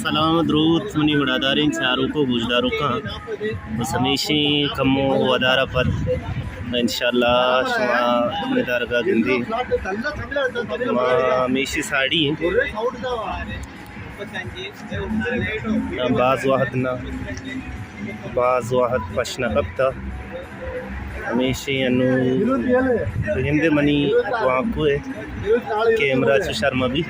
سلام ءُ دروت منی وڑاداریں چاروک ءُ گوشداروکاں۔ بس ہمیشی کمو ودار ءَ پد انشاءاللہ شما ندارگ ءَ گندے۔ ما ہمیشی ساڑی ایں۔ باز وہد نہ، باز وہد پش نہ کپتہ۔ ہمیشی انو گندے منی گوانکو ءِ کیمرہ چو شر مہ بی،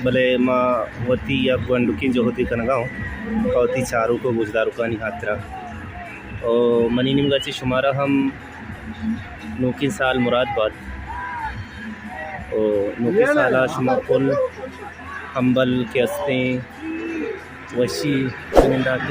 بلے ما وتی یک گونڈکیں جہدے کنگا اوں پہ وتی چاروک ءُ گوشداروکانی ہاترا۔ او منی نیمگا چہ شمارا ہم نوکیں سال مراد بات۔ او نوکیں سالا شما کل ہمبل کہ ہستیں وشی کنندات۔